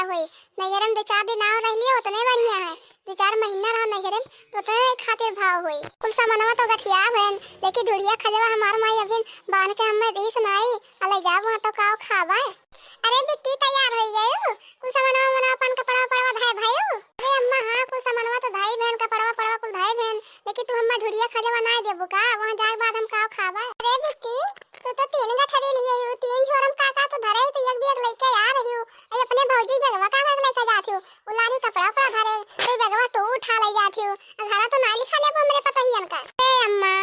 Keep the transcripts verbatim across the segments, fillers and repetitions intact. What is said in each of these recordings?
होई। नैहरे में दो चार दिन आव रह लियो, उतने बढ़िया है। दो चार महीना रहा नैहरे में, तो उतने ही खातिर भाव होई। कुल सामानवा तो गठिया भयन, लेकिन ढुढ़िया खजवा हमार माई अभी बांध के हमें दीस नाई, आ ले जाब वहाँ तो काव खाबा। अरे बिट्टी, तैयार होई गयू? कुल सामानवा वमानवा अपन कपड़वा पड़वा धाय भयू? अरे अम्मा, हाँ, कुल सामानवा तो धाई बहन, कपड़वा पड़वा कुल धाई बहन, लेकिन तू हम्मा ढुढ़िया खजवा नाय देबू का? वहाँ जाए के बाद हम काव खाबा? अरे बिट्टी, तू तो तीन गठरी लिए हू, तीन झोरम का का तो धरे हू, तो एक भी एक लइके आ रही हू। अरे अपने भौजी बेगवा का में लइके जात हू, उलानी कपड़ा उपड़ा धरे, तो बेगवा तू उठा ले जात हू। आ घरा तो नाय लिखा लेबू हमरे पतोहियन का। ए अम्मा,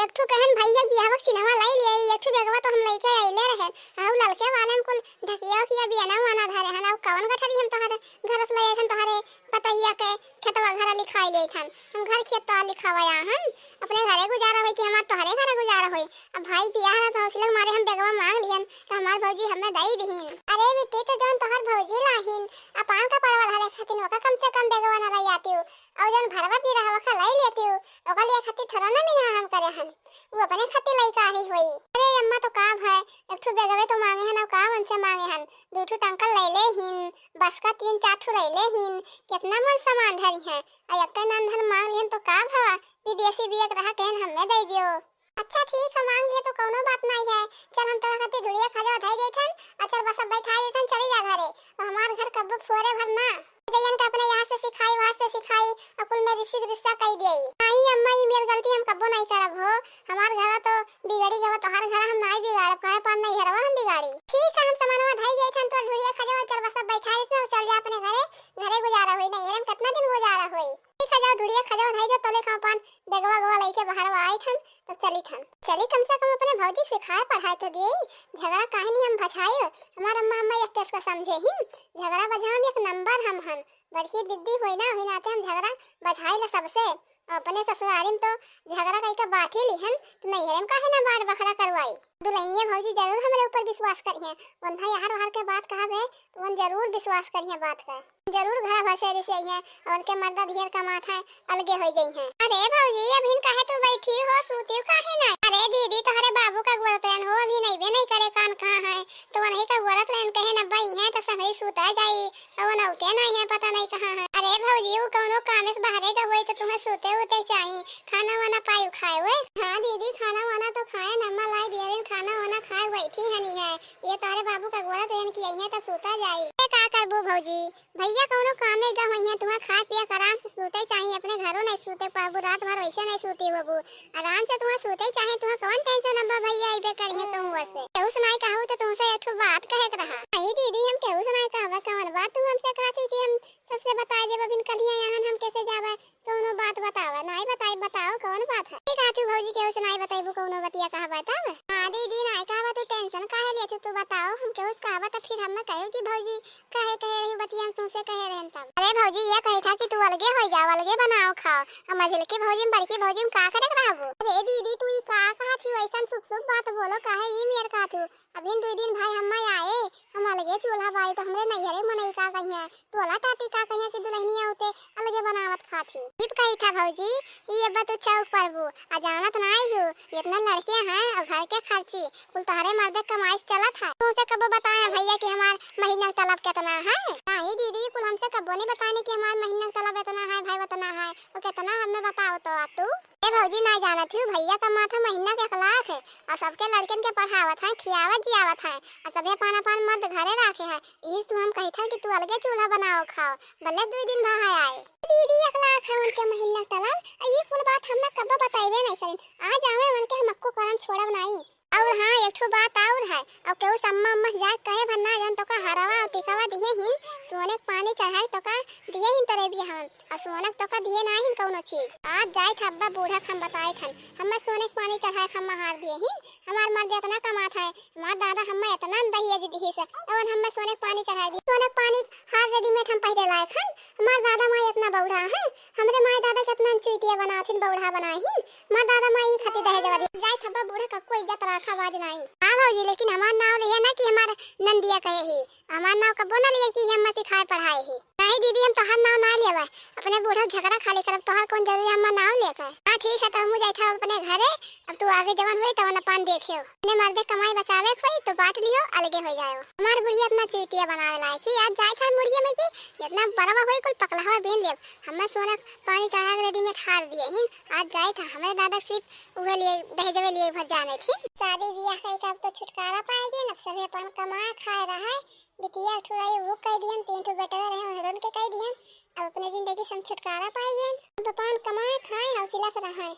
एक ठो कहन भैया बियाह के चिन्हवा लाई ले, एक ठो बेगवा तो हम लइके आइले रहे। हाँ, उ ललके वाले में कुल ढकिया उकिया बियना वाना धरे हन, अउ कौन गठरी हम तोहरे घर से ले आइथन, तोहरे पतोहिया के खेतवा घर लिखाई ले आइथन। हम घर खेत तोहार लिखावा आया हन, अपने घरे गुजारा होई कि हमार तोहरे घरे गुजारा होई। अब भाई बियाह रहा तो हौसले हमारे हम बेगवा मांग लिहन, तो हमार भौजी हमें दई दिहिन। अरे बिट्टी, तो जौन तोहर भौजी लाहिन, अपन कपड़वा धरे खातिर ओका कम से कम बेगवा न ले आती हूँ, और जौन भरवा पी रहा ओका ले लेती हूँ, ओका लिए खातिर थोड़ा ना मिना हम करे हन। उ अपने खातिर लइका ही होई। अरे अम्मा, तो का भय, एक ठो बेगवे तो मांगे हन, अउ का मन से मांगे हन? दू ठो टंकर लैले हिन, बस का तीन चार ठो लैले हिन, कितना मन सामान धरी हैं, अउ एक्के नन धन मांग लिहन तो का भवा, विदेशी बिया के रहा कहन हमें दे दियो। अच्छा ठीक है, मांग लिए तो कौनो बात नहीं है, चल हम तोरा खातिर ढुढ़िया खजवा धई देथन, अउ चल बस अब बैठा देथन, चली जा घरे, अउ हमार घर कब्बो फोरे भर ना। जइयन के अपने यहाँ से सिखाई, वहाँ से सिखाई, अउ कुल में रिश्ते रिश्ता कई दिए। नहीं अम्मा, ई मेर गलती हम कब्बो नहीं करब हो। हमार घर तो बिगड़ी गवा, तोहार घर हम नहीं बिगाड़ब, काहे पान नहीं हरवा हम बिगाड़ी। ठीक है, हम सामानवा धई जाई थन, तो ढुढ़िया खजवा चल बस अब बैठा देथन, चल जा अपने घरे, घरे गुजारा होई, नहीं हरम कितना दिन गुजारा होई। ठीक है, जाओ ढुढ़िया खजवा धई दे, तले हम अपन बेगवा गवा लइके बाहर आई थन, तब चली थन। चली कम से कम अपने भौजी सिखाए पढ़ाए तो दिए, झगड़ा काहे नहीं हम भछाए। हमार अम्मा, अम्मा एक केस का समझे ही, झगड़ा बझाम एक नंबर हम हन। बड़की दीदी होई ना, होई नाते हम झगड़ा बझाई ला सबसे। अपने ससुरारी में तो झगड़ा कई के बांटी लिहन, तो नैहरे में काहे ना बांट बखरा करवाई। दुल्हनिया भौजी जरूर हमरे ऊपर विश्वास करिहें, उन्हें यार वार के बात कहबे, तो उन जरूर विश्वास करिहें बात का। जरूर घर भर से रिसियाइहें, और उनके मर्दा ढेर कमात है, अलगे हो जइहें। अरे भौजी, अभी काहे तू बैठी हो, सूती काहे ना? अरे दीदी, तोहरे बाबू का गोरत रहन हो, अभी नहीं बे नहीं करे, कान कहाँ है, तो वही का गोरत रहन, कहे न बई है तो संगई सूता जाई। अउ नौते नहीं है, पता नहीं कहाँ है। अरे भौजी, उ कौनो काम से बाहरे गए होई तो तुम्हें सूते उते चाही, खाना वाना पाई खाए हुए। हाँ दीदी, खाना वाना तो खाए, अम्मा लाई दिया दिन खाना वाना खाए बैठी हनी है। ये तोहरे बाबू का गोरत रहन कि अइहें तब सूता जाई। ए का करबू भौजी, भैया कौनो कामे गए होइहें, तुम्हें खाए पिए के आराम से सूते चाही, अपने घरों नहीं सूते पाबू, रात भर वैसे नहीं सूती होबू। आराम से तुहाँ सूते चाहे, तुहाँ कौन tension अब्बा, भैया अइबे करिहे तुम बस। केहू से नाई कहू तो तुमसे एक ठो बात कहे के रहा। नहीं दीदी, हम केहू से नाई कहबा, कौन बात तू हमसे कहत ही कि हम सबसे बताए देबा, बिन कलिया यहाँ हम कैसे जाबा? कौनो बात बतावा, नाई बताई, बताओ कौन बात है? ठीक है तू भौजी, केहू से नाई बताइबू, कौनो बतिया कहबा तब? हाँ दीदी, नाई कहबा, तू tension काहे लिया तू, तू बताओ, हम केहू से कहबा तो फिर हम कहू कि भौजी कहे, कहे रही बतिया हम तुमसे कहे रहन तब। अरे भौजी, ये कही था कि तू अलगे हो जाओ, अलगे बनाओ खाओ। अब मझिलकी भौजी में बड़की भौजी में का करे के रहबो? अरे दीदी, तू ई का कहत ही? वैसन शुभ शुभ बात बोलो, काहे ई मेर कहत हू? अभी दो दिन भाई हम्मा आए, हम अलगे चूल्हा बारी तो हमरे नैहरे मनई का कहिया, टोला टाटी का कहिया कि दुल्हनिया उते अलगे बनावत खात ही। ठीक कही था भौजी, ई अब तू चौक परबू, आ जानत नाई हू, इतना लड़के हैं और घर के खर्ची, कुल तोहरे मर्दे कमाई से चलत है। तुमसे कबो बताए भैया कि हमार महीना के तलब कितना है? नहीं दीदी, कुल हमसे कबो नहीं बताने कि हमार महीना के तलब इतना है, भाई उतना है। वो कितना हमें बताओ तो आप तू। ए भौजी, ना जानत हूँ, भैया कमात है महीना के एक लाख है, और सबके लड़कन के पढ़ावत है, खियावत जियावत है, और सभी अपन अपन मर्द घरे रखे है। यही से तू हम कही था कि तू अलगे चूल्हा बनाओ खाओ, भले दो दिन भा है आए। दीदी, एक लाख है उनके महीना के तलब, और ये कुल बात हम कबो बताइबे नहीं करें। आज आवे उनके हम अक्को करम छोड़ब नहीं। और हाँ, एक ठो बात और है, और केहू से अम्मा, अम्मा जाए कहे भर ना जान, तोका हरवा और टिकवा दिए हिन, सोने के पानी चढ़ाए तोका दिए हिन तोरे बियाह में, और सोना के तोका दिए ना हिन कौनो चीज। आज जाए था अब्बा बूढ़ा के हम बताए थन, हमें सोने के पानी चढ़ाए के हमें हार दिए हिन, हमार मर्द इतना कमात है, हमार दादा हमें इतना दहेज दिए से, और हमें सोने के पानी चढ़ाए दी, सोने के पानी हार readymade हम पहले लाए थन, हमार दादा माई इतना बौढ़ा है, हमरे माई दादा कितना चुइतिया बनाथिन, बौढ़ा बनाहिन। माँ दादा माई ई खातिर दहेजवा दी। जाए थब्बा बूढ़ा कक्को इज्जत राखा बाज नाई। हाँ भौजी, लेकिन हमार नाव लिया ना कि हमार नंदिया कहे ही। हमार नाव कबो ना लिया कि हम सिखाए पढ़ाए ही। ना नहीं दीदी, हम तोहार नाव ना लेबै, अपने बूढ़ा झगड़ा खाली करब, तोहार कौन जरूरी हमार नाव लेबै। हाँ ठीक है, तो हमहू जाइत हब अपने घरे, अब तू आगे जवन होई तवन अपन देखियो। अपने मर्दे कमाई बचावे के होई तो बांट लियो, अलगे हो जाओ। हमार बुढ़िया इतना चुतिया बनावे लायक ही, आज जाइत है मुड़िया में कि जितना बरवा होई कुल पकलहवा बीन लेब। हमें सोना पानी चढ़ा के readymade हार दिए ही, आज जाइत है हमरे दादा सिर्फ उहे लिए दहेजवे लिए भर जाने थी। शादी बियाह कई के अब तो छुटकारा पाएगी, अब सभी अपन कमाए खाए रहे। बिटिया एक ठो रही, वो कह दिहन, तीन ठो बेटवा रहे, उन्हरन के कह दिहन। अब अपने जिंदगी से हम छुटकारा पाई गए। अब अपन कमाए, खाए, हौसला से रहे।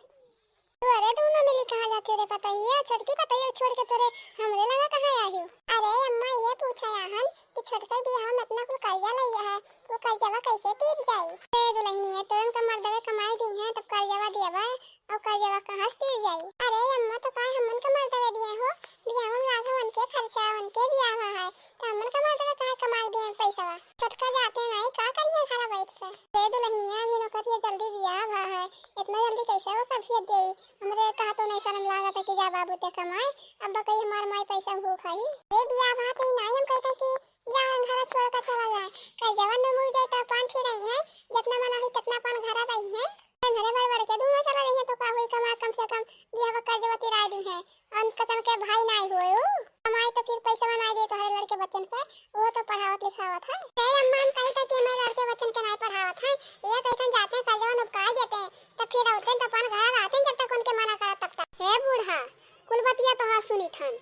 तू अरे दोनों मिली कहाँ जाते रे पतैया, छोटकी पतैया छोड़ के तोरे हमरे लगा कहाँ आई हो? अरे अम्मा, ये पूछा आहन कि छोटका बियाह में इतना कुल कर्जा लइया है, वो कर्जवा कैसे तीर जाई? ए दुल्हनिया, तोरन का मर्दवे कमाई दी है, तब कर्जवा दियावा, और कर्जवा कहाँ से तीर जाई? अरे अम्मा, तो काहे हमन का मर्दवे दिए हो? बियाह में लागे उनके खर्चा, उनके बियाह है, तो हमन का मर्दवे काहे कमाई दिए पैसवा? छोटका जाते नहीं, का करिए घर बैठ के? रे दुल्हनिया, अभी नौकरिया जल्दी बियाह भा है, इतना जल्दी कैसे वो कभी दे? हमरे कहा तो नहीं शर्म लागत है कि जा बाबू ते कमाए, अब कही हमार माई पैसा भूख आई। रे बियाह भा तो नहीं, हम कहते कि जा घर छोड़ के चला जाए, कल जवन न मुड़ जाए तो अपन फिर आई है, जितना मना हुई कितना अपन घर रही है। घरे बड़ बड़ के दूनो चला रही है तो का हुई, कमा कम से कम बियाह कर जब तिराई दी है। अन कतन के भाई नाई होए उ। कमाई तो फिर पैसा बनाई दे तोहरे लड़के बच्चन पे, वो तो पढ़ावत लिखावत है। ए अम्मा, हम कही था कि हमारे लड़के बच्चन के नाई पढ़ावत है, ये तो इतन जाते हैं कर्जवा नुबकाई देते हैं, तब फिर औरतन तो अपन घर रहते हैं जब तक उनके मना करत तब तक। हे बूढ़ा, कुल बतिया तोहार सुनी थन।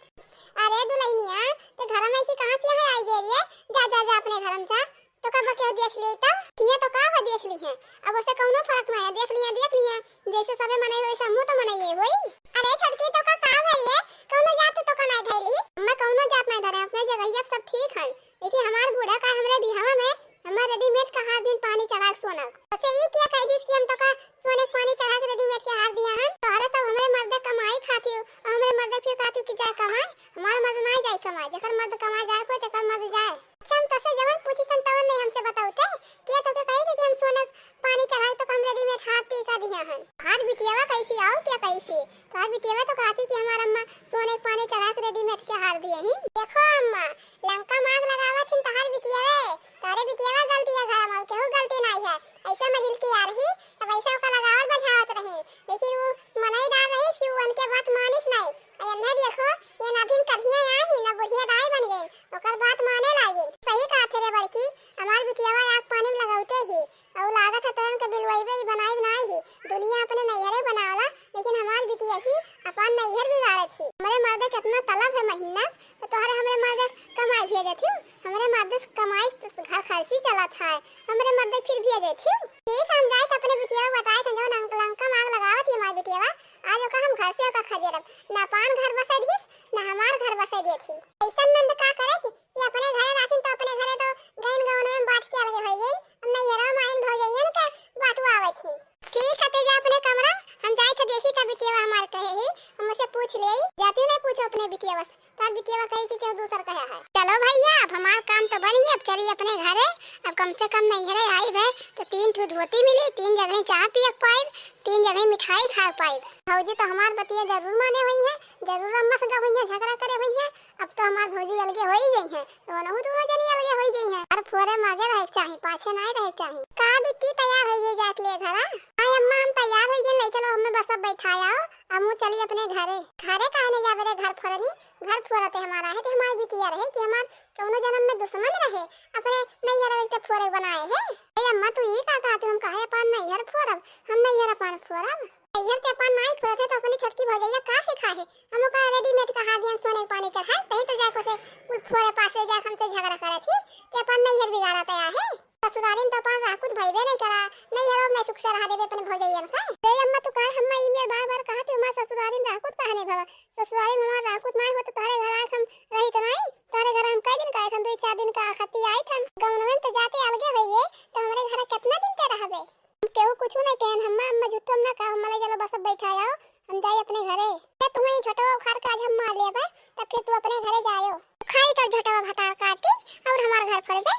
अरे दुल्हनिया, ते घर में की कहाँ से है आई गेलिए? जा जा जा अपने घर में जा। तो का बा केहू देख ली तब? किए तो का बा देख ली है, अब उसे कौनो फर्क ना है, देख लिया, देख लिया, जैसे सबे मनई वैसे हमहू तो मनइए होई। अरे छोटकी, तो का का भइल है, कौनो जात तो का नहीं धइली? मैं कौनो जात नहीं धरे, अपने जगह अब सब ठीक है, लेकिन हमार बूढ़ा का हमरे बिहावा में हमार readymade का हार दिन पानी चढ़ा के सोना। अच्छा, ये क्या कह दिस कि हम तो का सोने के पानी चढ़ा के readymade के हार दिया हम? तोहरे सब हमरे मर्दे कमाई खाती हो, और हमरे मर्दे फिर कहती कि जा कमाए, हमार मर्द ना जाए कमाए, जेकर मर्द कमाए जाए को, तेकर मर्द जाए। अच्छा, हम तोसे जवन पूछी सन तवन नहीं हमसे बताऊ ते। के तोके कही थे कि हम सोना पानी चढ़ाई तो हम readymade हार टीका दिया हन। हार बिटियावा कैसी आओ क्या कैसी? तोहार बिटियावा तो कहती कि हमार अम्मा सोने के पानी चढ़ा के readymade के हार दिए ही। देखो अम्मा, लंका में आग लगावत हिन तोहार बिटियावे। तोहरे बिटियावा गलती है घर में, केहू गलती नहीं है। ऐसा मजिल की आ रही, तब ऐसा ओका लगावत बझावत रही। लेकिन वो मनईदार रही कि वो उनके बात मानिस नहीं। और इन्हें देखो, ये नभिन करिए आई ही, न बुढ़िया दाई बन गई। ओकर बात माने लागिन। सही कहत हे रे बड़की, हमार बिटियावा आग पानी में लगौते ही, और लागत है तोरन के बिलवैबे ही बनाई बनाई ही। दुनिया अपने नैहरे बनावला, लेकिन हमार बिटिया ही अपन नैहर बिगाड़त ही। हमरे मर्दे कितना तलब है महीना, तो तोहरे हमरे मर्दे कमाई भेजत ही, हमरे मर्दे से कमाई से घर खर्ची चलत है, हमरे मर्दे फिर भेजत ही। ठीक, हम जाए तो अपने बिटियावा बताए थे, जौन लंका में आग लगावत ही हमार बिटियावा, आज ओका हम घर से ओका खदेरब, ना पान घर बसे दिस, ना हमार घर बसे देत ही। ऐसन नंद का करे कि, कि अपने घरे राखिन तो अपने घरे तो गइन गौन में बांट के अलगे होई गइन। अब नैहरा माइन भौजैयन के बाटुआवत ही। ठीक है, ते जा अपने कमरा, हम जाए थे देखी था बिटियावा हमार कहे ही, हम उसे पूछ ले। जाती नहीं पूछो अपने बिटियावा से, तब बिटियावा कही कि केहू दूसर कहे है। चलो भैया, अब हमार काम तो बन गया, अब चली अपने घरे। अब कम से कम नैहरे आई भे तो तीन ठो धोती मिली, तीन जगह चाय पियक पाइब, तीन जगह मिठाई खाए पाइब। भौजी तो हमार बतिया जरूर माने हुई है, जरूर अम्मा से हुई है, झगड़ा करे हुई है। अब तो हमार भौजी अलगे हो ही गई है, तो वनहु दोनों जनी अलगे हो ही गई है। अरे फोरे में आगे रहे के चाही, पाछे नहीं रहे के चाही। का बिट्टी तैयार हो गई जाके ले घरा? हाँ अम्मा, हम तैयार हो गए, ले चलो हमें बस अब बैठाया हो, अब हम चली अपने घरे। घरे काहे नहीं जाबे रे घर फोरनी? घर फोरते हमारा है कि हमारी बिटिया रहे कि हमार कौनो जन्म में दुश्मन रहे, अपने नैहर में तो फोरे बनाए है। ए अम्मा, तू ये का कहते, हम काहे अपन नैहर फोरब? हम नैहर अपन फोरब। नैहर ते अपन माई फोरत है तो अपनी छोटकी भौजैया का सिखाए है? हम ओका readymade का हार दियन सोने के पानी चढ़ाए, तही तो जाके उसे कुल फोरे पास ले जाके हमसे झगड़ा करत ही, ते अपन नैहर बिगाड़त आया है। ससुरारी में तो अपन राकुत भइबे नहीं करा, नैहरो में सुख से रहा देबे अपने भौजैयन का। रे अम्मा, तू काहे हम्मा ई मेर बार बार कहत हमार ससुरारी में राकुत काहे नहीं भवा? ससुरारी में हमार राकुत नहीं हो तो तोहरे घर आके हम रही तो नहीं? तोहरे घर हम कई दिन का आए, हम दो चार दिन का खत्ती आई थन। गौनवे में तो जाते अलगे होइए, तो हमरे घर कितना दिन ते रहबे? हम केहू कुछ नहीं कहन, हम्मा अम्मा झूठो हम ना कहा, हम्मा ले चलो बस अब बैठा जाओ, हम जाई अपने घरे। ए, तुम्हें ई छोटवा उखाड़ के आज हम मार लेबे, तब फिर तू अपने घरे जायो। खाई तो झोटवा भतार काटी और हमार घर फोरबे।